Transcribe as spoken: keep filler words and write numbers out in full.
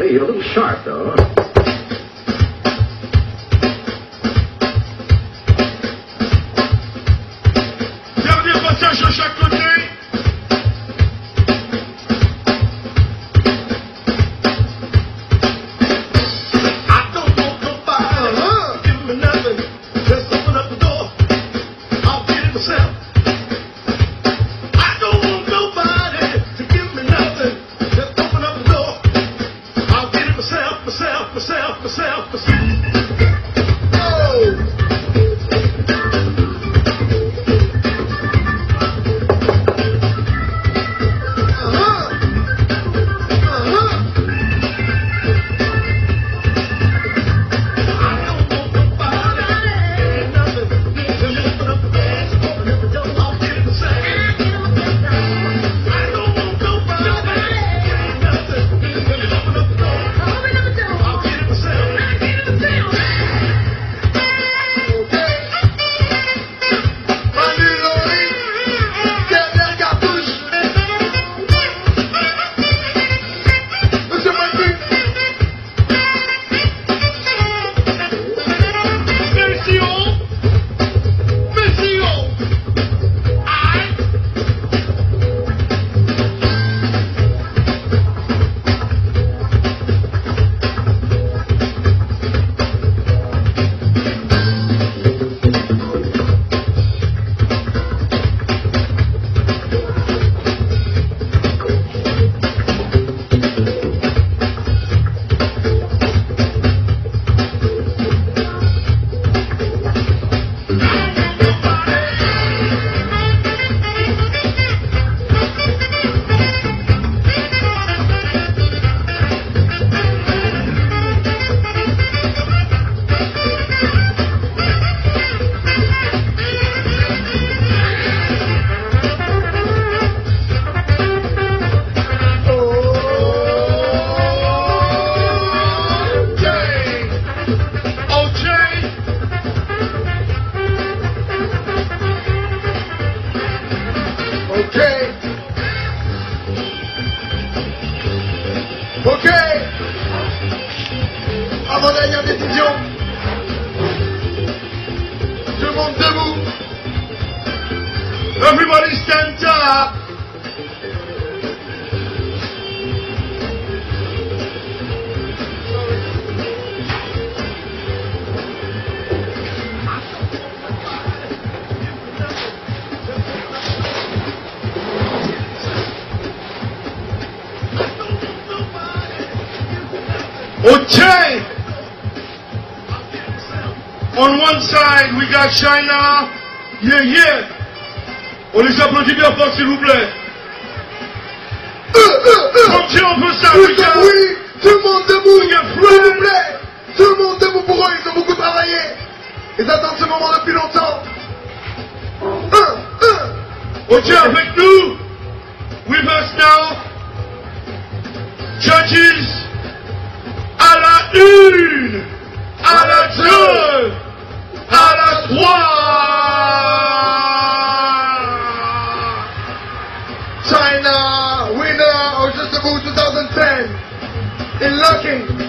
You're a little sharp, though. Dernier passage de chaque côté. I don't want nobody to give me nothing. Just open up the door. I'll get it myself. I don't want nobody to give me nothing. Just open up the door. I'll get it myself, myself, myself, myself, myself. Oh! Uh-huh. Uh-huh. Ok. Ok. Avant-dernière décision. Tout le monde debout. Everybody stand up. Ok. On one side, we got China. Yeah, yeah. On les applaudit bien fort, s'il vous plaît. Comme si on peut ça, we got, oui, tout le monde debout, we got friends. S'il vous plaît. Tout le monde debout pour eux, ils ont beaucoup travaillé. Ils attendent ce moment depuis longtemps. Un, un. Ok, avec nous. With us now. Judges, à la une, à la deux, à la trois. China, winner of Just Debout two thousand ten. In looking.